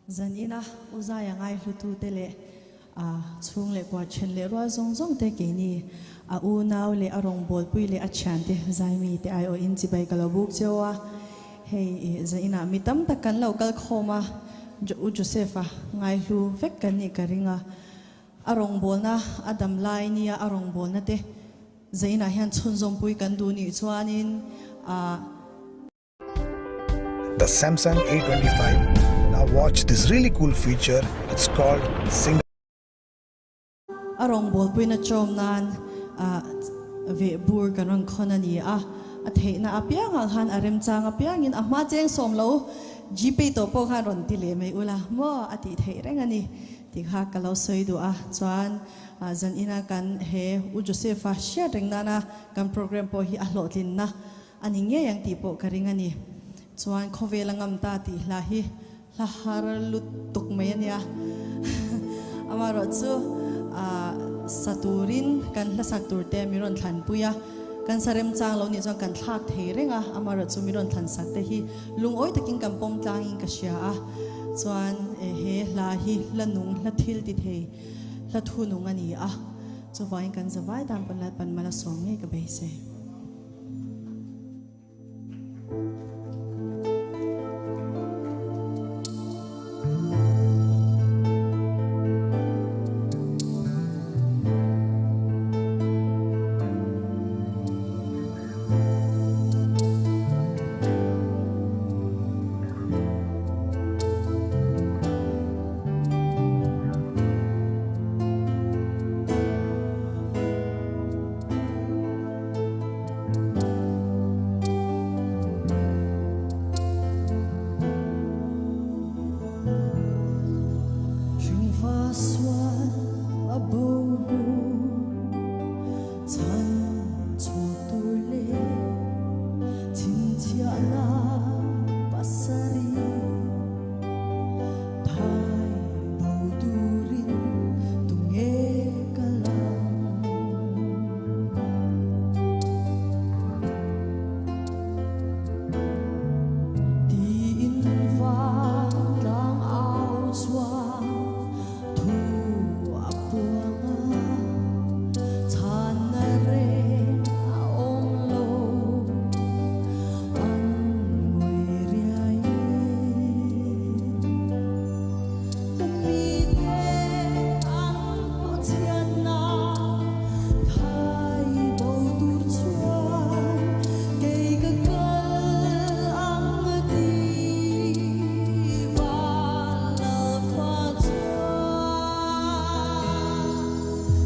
Zan ina u Zaia ngaihlutute leh a chhung leh kua then leh rual zawng zawng te keini a unau leh a rawngbawlpui leh a thiante zaimi te aiawhin chibai ka lo buk cheu a. Hei zan inah mi tam tak kan lo kal khawm a, U Joseph-a ngaihlu vek kan nih ka ring a. A rawngbawlna a dam lai nia a rawngbawlna te zan inah hian chhunzawmpui kan duh nih chuanin a. The Samsung A25 Now watch this really cool feature it's called single. A rawngbawlpuina chawm nan veh bur kan rawn khawn a ni a, a theihna apiangah khan a remchang apiangin a hma cheng sawm lo Gpay tawh pawh khan rawn ti leh mai ula maw a tih theih reng a ni tih kha ka lo sawi duh a. Chuan zanina kan he U Joseph-a hriat reng nana kan program pawh hi a hlawhtlinna A ni ngei ang tih pawh ka ring a ni. Chuan khawvel a ngam ta tih hla hi hla har lutuk mai a nia. Amaherawh chu sa turin kan hlasak tur te mi rawn thlanpui a, kan sa remchang lo nih chuan kan thlak thei reng a, amaherawh chu mi rawn thlansak te hi lungawi takin kan pawm tlangin ka hria a. Chuan he hla hi hla nung, hla thil ti thei, hla thu nung a ni a, chuvangin kan zavai dan pawn Lalpan mal a sawm ngei ka beisei. Hringfa sual a bo hnu chhan chhuak tur leh chhinchhiahna pasarih thai bo turin tunge kal ang? Tiin vantlang au chuan thu a puang a, chhanna reng a awm lo, an ngawi riai e. Ka mite an pawhchhiatna thai bo tur chuan kei ka kal ang ti van lalfa chuan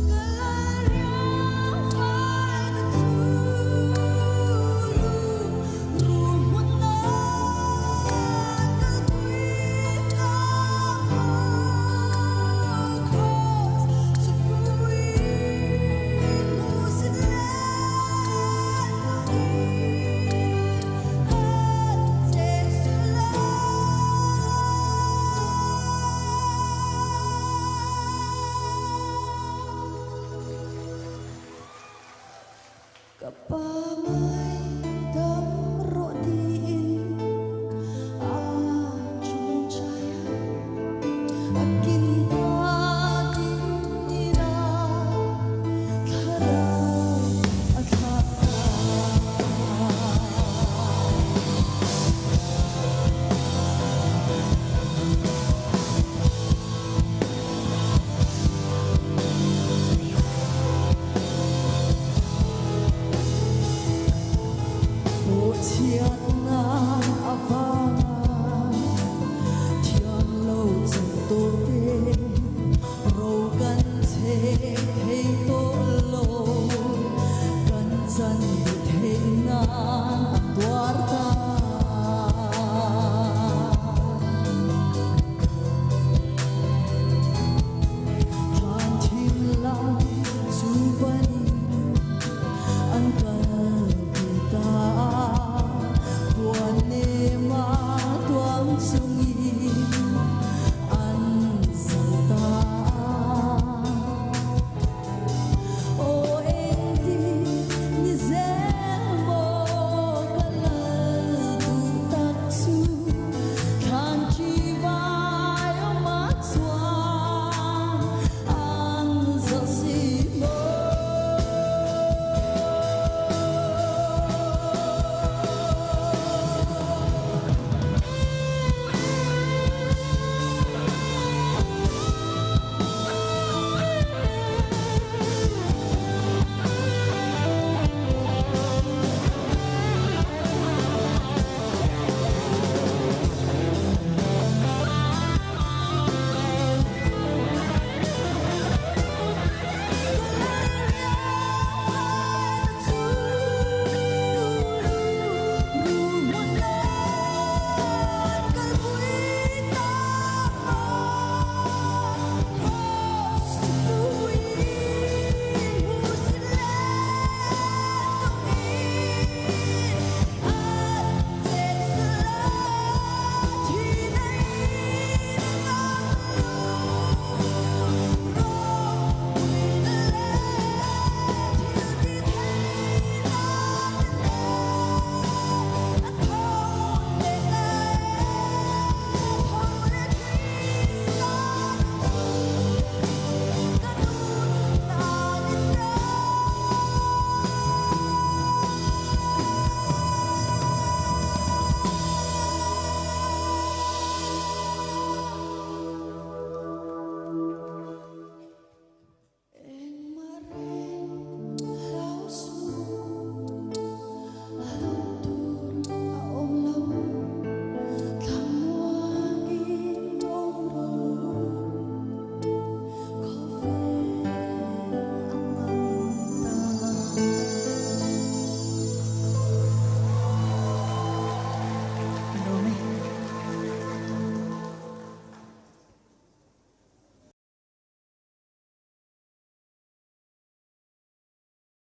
ka lalriang fai na chu lu hmun nan kal pui tlang maw Kraws chupui hmuhsit let lovin an che sula. Ka pa.